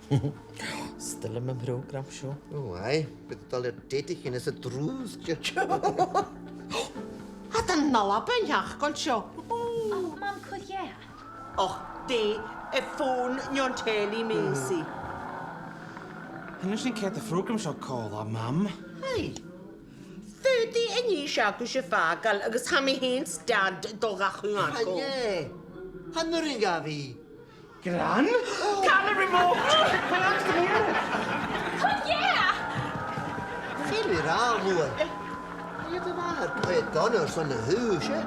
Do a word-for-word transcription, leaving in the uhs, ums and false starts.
'S toil leam am prògram seo. Ò, aidh, bidh tu a' dol air dèideachan às an drùst. Tha an Alba an t-seachdain seo. Och, Mam, cò dè? Och, dè, am fòn no an telly, Maisie? Chan eil sinn a' coimhead a' phrògram seo còmhla, Mam. Hey. Faodaidh a-nis agaibhse fàgail agus tha mi fhìn 's Dad a' dol ga chùm. Chan e. Chan urrainn dha bhith. Gran? Càit a bheil am remote? Càit a bheil am remote? Cò dè? Feumaidh mi ràdh, a luaidh. Tha iad a' faighinn dona airson na h-aoise.